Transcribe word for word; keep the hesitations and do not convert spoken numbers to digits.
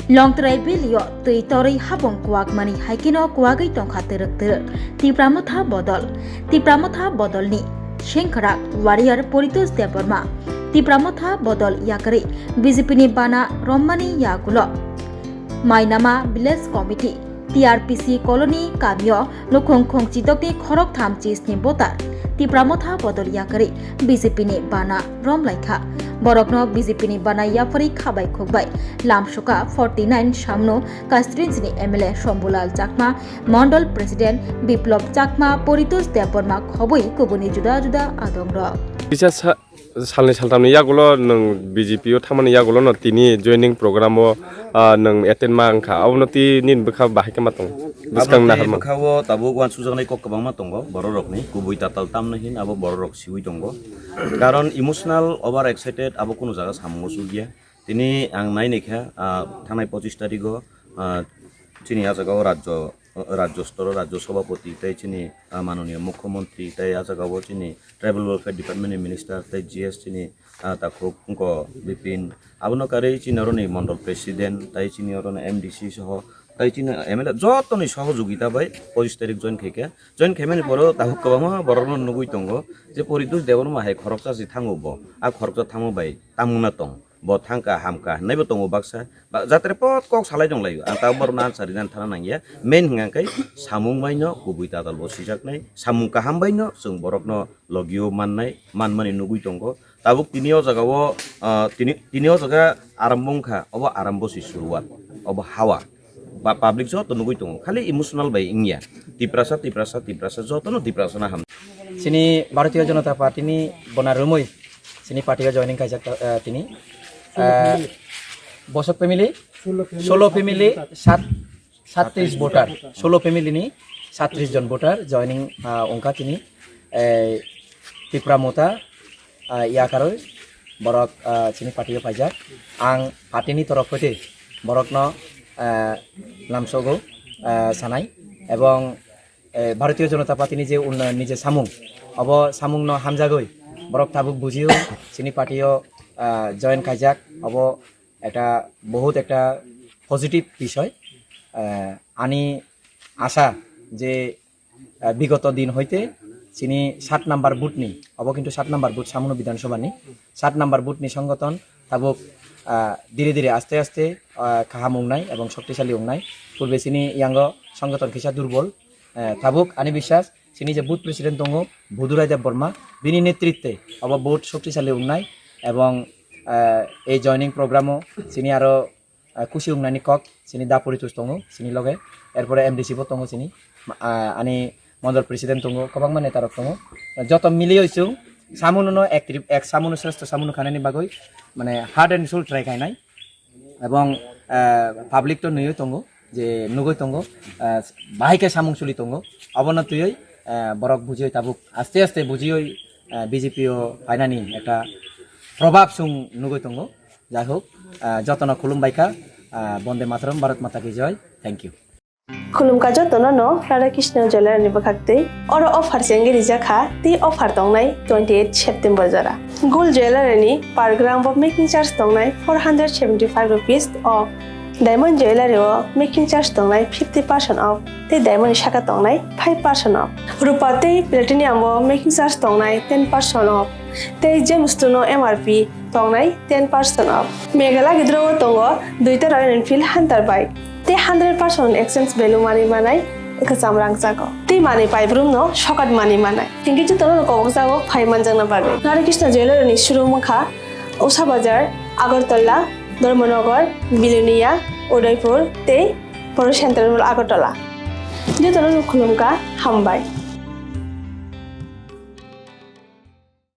Longtrai Valley o twi torwi habong kwak mani hai kheno kwagwi tongkha twrwk twrwk. Tipra Motha bodol. Tipra Motha bodolni sengkrak warrior Poritosh Debbarma Tipra Motha bodol yakarwi B J P ni bana rommani yagulo Mainama Village Committee, T R P C Colony kamio Lukhung khongchitokni khoroktham chisni voter Tipra Motha bodol yakarwi B J P ni bana romlaikha. Borokno B J P ni bana yapharwi khabai khukbai lamsuka forty nine Samnu constituency ni M L A Shambhulal Chakma, Mondol President Biplab Chakma, Poritosh Debbarma khobwi kubuni juda juda adongrok. Kisa sa-, salni saltamni yagulo nwng B J P o thangmani yagulo no tini joining program o, ah, nwng attend ma wngkha, abono tini bwkha bahai khe ma tong? Bwskang abono tei naharma bwkha o tabuk uansukjaknai kok kwbangma tongo bororokni, kubui tatal tamno hin abo bororok siui tongo. Karon emotional, over excited abo kunu jaga samungo chukya. Tini ang nai naikha, ah, thangnai pochis tarikgo, ah, chini ah jagao rajyo, rajyo storo rajyo sabhapati tei chini, ah, manoniya mukhyamantri tei ah jagao chini Tribal Welfare Department ni Minister tei G S chini, ah, takhuk wngkha Bipin. Abono karwi chini oroni Mondol President tei chini oroni M D C soho tei chini M L A jotoni sohojogita bai pochis tarik join khaikha. Join khaimani poro takhuk kwbangma borokno nugwi tongo je Poritosh Debbarma hai khoroksa se thango bo. Ah khoroksa thangma bai tamungna tong. Bo thangkha hamkha hinwi bo tongo baksa. Ba-, jatre pot kok salai tonglaio. Ang tabuk borokno answer rinani thana nangya. Main hwnkha khe samung baino kubui tatal bo swijaknai. Samung kaham baino chwng borokno logio mannai, manmani nugwi tongo. Tabuk tini o jagao, ah, tini, tini o jaga arambo wngkha. Obo arambo se suruwat. Obo hawa. Ba public joto nugwi tongo, khali emotional bai wngya. Tiprasa, Tiprasa, Tiprasa, jotono Tiprasa na ham. Chini Bharatiya Janata Party ni bona rumui chini party o joining kaijak, eh, tini. Eh, bosok family, solo family, sat, satris voter, solo family ni satris jon voter joining, ah, wngkha tini. Eh, Tipra Motha, ah, yakarwi borok, ah, chini party o paijak. Ang party ni torof hoite borokno, ah, lamsogo, ah, sanai, ebong, eh, Bharatiya Janata Party ni je unnayon ni je samung, obo samung no hamjagwi borok tabuk bujio chini party o, ah, join kaijak, obo ekta bohut ekta positive bisoy. Eh, ani asha je ah, bigoto din hoite chini sat number booth ni, obo kintu sat number booth Samunu Bidhan Sabha ni, sat number booth ni songoton tabuk, ah, dire dire aste aste, ah, kaham wngnai ebong shoktisali wngnai. Purbe chini yango songoton kisa durbol, eh, tabuk ani biswas chini je booth president tongo Budurai Deb Borma, bini netritwe obo booth shoktisali wngnai ebong, ah, ei joining program o chini aro ah, kusi wngnani kok chini da Poritosh tongo chini loge, erpore M D C bo tongo chini, ah, ani mondol president tongo, kwbangma neta rok tongo. Joto milioi chwng Samunu no ek trip, ek Samunu sreshto Samunu khanani bagwi mane heart and soul try khainai, ebong, ah, public to nwiwi tongo je nugwi tongo, ah, bahai khe samung choli tongo, obono twiwi, ah, borok bujiwi tabuk aste aste bujiwi, ah, B J P o painani ekta probab chwng nugwi tongo. Jai hok, ah, jotono khulumbai kha, ah, Bonde Mataram, Bharat Mata ki Jai. Thank you. Khulumkha jotono no Radha Krishna Jewellery ni bwkhak twi. Oro offer chengwi rijak kha, tei offer tongnai twenty eight September jora. Gold Jewellery ni per gram bo making charge tongnai four hundred seventy five rupees off. Diamond Jewellery o making charge tongnai fifty percent off. Tei diamond ni saka tongnai five percent off. Rupa tei platinum o making charge tongnai ten percent off. Tei Gemstone o M R P tongnai ten percent off. Meghalaya gidro o tongo duita Royal Enfield Hunter bike. Tei hundred percent exchange value manwi manai kwcham rangchago. Tei manwi paibrum no sokat manwi manai. Hinkhe jotono no kobokjago phai manjakna bagwi. Radha Krishna Jewellery ni showroom wngkha Usha Bazar, Agartala, Dharmanagar, Bilonia, Udaipur tei Poro Central Mall Agartala. Jotono no khulumkha, hambai.